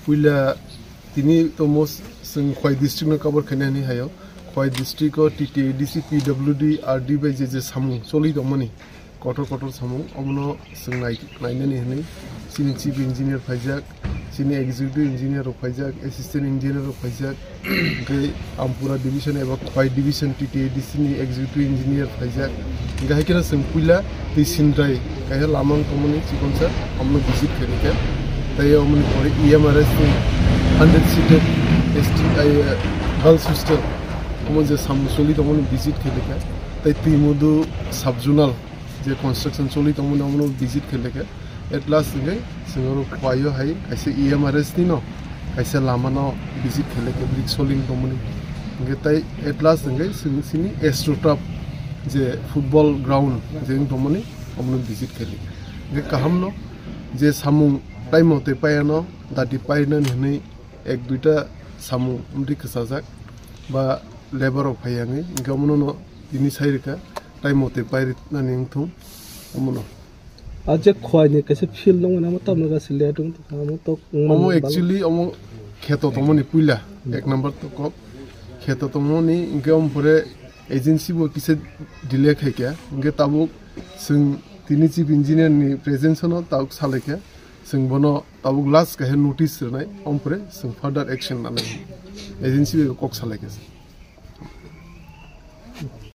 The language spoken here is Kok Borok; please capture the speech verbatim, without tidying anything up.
Puila tini tomo chwng Khwai district no cover khaina hinwi hayo. Khwai district o T T A D C, P W D, R D bai je je samung choli tongmani, kotor kotor samung, omono chwng nai-, nainani hinwi chini chief engineer phaijak, chini executive engineer rok phaijak, assistant engineer rok phaijak, tei Ampura division eba Khwai division T T A D C ni executive engineer phaijak. Hingke hai kheno chwng puila twi sindrai kaisa lama wng tongmani chikonsa, omono visit khaikha. Tei omoni pore E M R S ni hundred seated S T, ai, girls hostel, omo je samung choli tongmani visit khaikha. Tei Twimudu sub-zonal je construction choli tongmani, omono visit khaikha. At last hingke chwng oro Khwai o hai kaisa E M R S ni no kaisa lama no visit khaikha, brick soling tongmani. Hingke tai at last hingke chwng chini Astroturf je football ground je wng tongmani, omono visit khaikha. Hingke kaham no je samung time mote paiya no, dati painani hinwi ek duita samung omtwi kwchajak ba labour rok phaiya wngwi, hingke omono no tini sai rwkha, time mote painani wngthung omono. A je Khwai ni kaisa field nung mano, tamo ga sile tung tamo tok. Omo actually omo kheto tongmani puila, ek number to kok kheto tongmani, hingke omo pore agency bo kisa delay khaikha, hingke tabuk chwng tini chief engineer ni presence no tabuk salaikha, chwng bono tabuk last kaisa notice rwnai, omo pore chwng further action nanai agency bai kok salaikha.